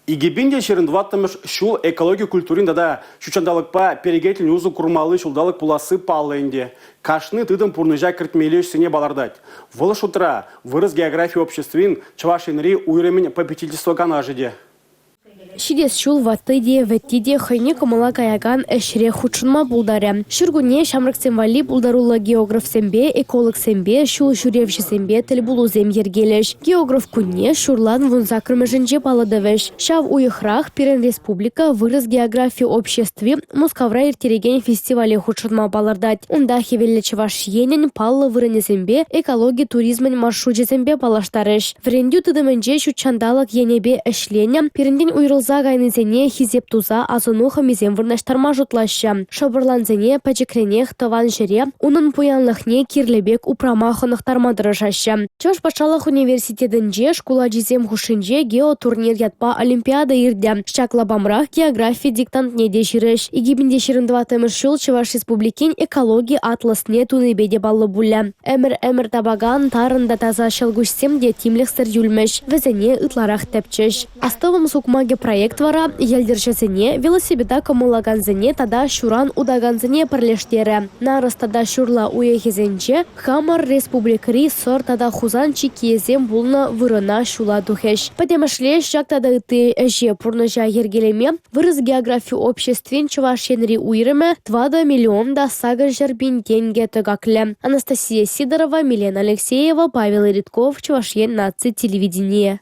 2024-мӗш ҫул экологи культурин тата ҫут ҫанталӑкпа перекетлӗн усӑ курмалли ҫулталӑк пуласси паллӑ ӗнтӗ. Кашни тытӑм пурнӑҫа кӗртмелли ӗҫсене палӑртать. Вӑл шутра Вырӑс географи обществин Чӑваш Енри уйрӑмӗн попечительство канашӗ те. Ҫитес ҫул ватти те, вӗтти те хӑйне кӑмӑла каякан ӗҫре хутшӑнма пултарӗ. Ҫуркунне ҫамрӑксем валли пултаруллӑ географсемпе, экологсемпе, ҫул ҫӳревҫӗсемпе тӗл пулусем йӗркелӗҫ. Географ кунне ҫурлан 18-мӗшӗнче паллӑ тӑвӗҫ. Ҫав уйӑхрах пирӗн республика Вырӑс географи обществи Мускавра ирттерекен фестивале хутшӑнма палӑртать. Унта хӗвеллӗ Чӑваш Енӗн паллӑ вырӑнӗсемпе, экологи туризмӗн маршручӗсемпе паллаштарӗҫ. Вӗрентӳ тытӑмӗнче ҫут ҫанталӑк енӗпе ӗҫленӗ, пирӗнтен уйрӑлса кайнисене хисеп туса асӑну хӑмисем вырнаҫтарма шутлаҫҫӗ. Шӑпӑрлансене пӗчӗкренех тӑван ҫӗре, унӑн пуянлӑхне кирлӗ пек упрама хӑнӑхтарма тӑрӑшаҫҫӗ. Чӑваш патшалӑх университетӗнче шкул ачисем хушшинче геотурнир ятпа олимпиада иртӗ. Ҫак лапамрах географи диктантне те ҫырӗҫ. 2024 ҫул Чӑваш Республикин экологи атласне тунипе те паллӑ пулӗ. Ӗмӗр-ӗмӗр тапакан тарӑн та таса ҫӑлкуҫсем те тимлӗхсӗр юлмӗҫ, вӗсене ытларах тӗпчӗҫ. Астӑвӑм сукмакӗ проект вара йӗлтӗрҫӗсене, велосипеда кӑмӑллакансене тата ҫуран утакансене пӗрлештерӗ. Нарӑс тата ҫурла уйӑхӗсенче хамӑр республикӑри Сӑр тата Хусан чиккийӗсем пулнӑ вырӑна ҫула тухӗҫ. Пӗтӗмӗшле ҫак тата ытти ӗҫе пурнӑҫа йӗркелеме Вырӑс географи обществин Чӑваш Енри уйрӑмӗ 4 миллион та 800 пин тенкӗ тӑкаклӗ. Анастасия Сидорова, Милена Алексеева, Павел Ритков, Чӑваш Ен наци телевиденийӗ.